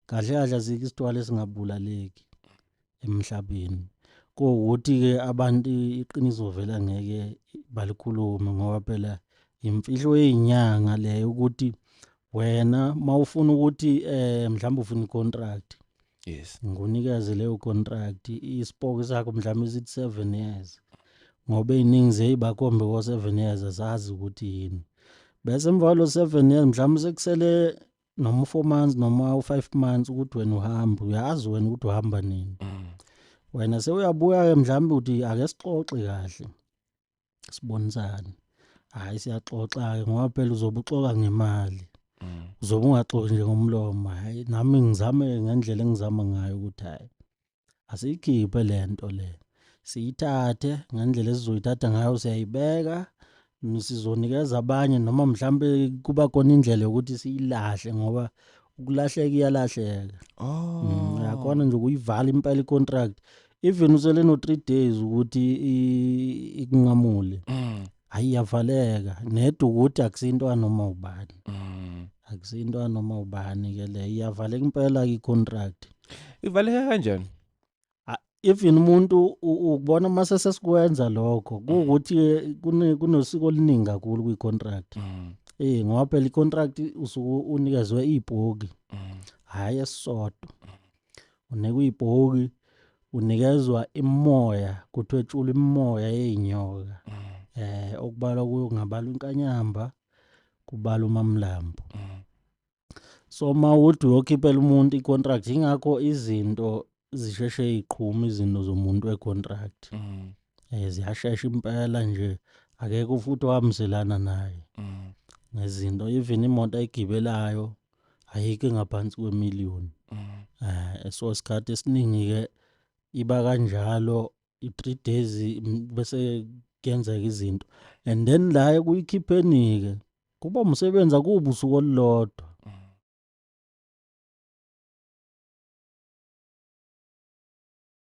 Kahle kahle asikho isithwalo esingabulaleki emhlabeni. Kuwukuthi-ke abantu iqiniso vele angeke balikhulume ngoba phela imfihlo yey'nyanga leyo ukuthi wena mawufuna ukuthi mhlawumbe ufuna i-contract. Yes. Ngikunikeze leyo contract, isipoki sakho mhlawumbe sithi 7 years. Ngoba ey'ningi ziyayibakhombe ko-7 years, asazi ukuthi yini. Bese emva kwalo 7 years mhlawumbe sekusele noma u-4 months noma u-5 months ukuthi wena uhambe, uyazi wena ukuthi uhamba nini. Wena sewuyabuya-ke mhlawumbe uthi ake sixoxe kahle, sibonisane. Hhayi, siyaxoxa-ke ngoba phela uzobe uxoxa ngemali. Uzobe ungaxoxi nje ngomlomo. Hhayi, nami ngizame ngendlela engizama ngayo ukuthi hhayi asiyikhiphe le nto le, siyithathe ngendlela esizoyithatha ngayo, siyayibeka, sizonikeza abanye noma mhlambe kuba khona indlela yokuthi siyilahle, ngoba ukulahleka iyalahleka. Oh. Uyakhona nje ukuyivala impela i-contract, even usele no-3 days ukuthi ikunqamule. Hhayi, iyavaleka neda ukuthi akusinto yanoma ubani. Akusinto yanoma ubani-ke le, iyavaleka impela i-contract. Ivaleka kanjani? Even umuntu ukubona mase sesikwenza lokho kuwukuthi kunosiko oluningi kakhulu kwi-contract. Ngoba phela i-contract usuke unikezwe ibhoki. Hhayi esisodwa. Unikwa ibhoki, unikezwa imimoya, kuthwetshulwa imimoya yey'nyoka. Okubalwa kuyo kungabalwa inkanyamba, kubalwa umamlambo. So mawukuthi uyokhiphela umuntu i-contract, ingakho izinto zisheshe y'qhuma izinto zomuntu we-contract. Ziyashesha impela nje, akekho futhi ohambiselana naye ngezinto. Even imoto ayigibelayo ayikho engaphansi kwemiliyoni. So isikhathi esiningi-ke iba kanjalo, i-3 days bese kuyenzeka izinto. And then la ekuyikhipheni-ke kuba umsebenzi, akubi usuku olulodwa.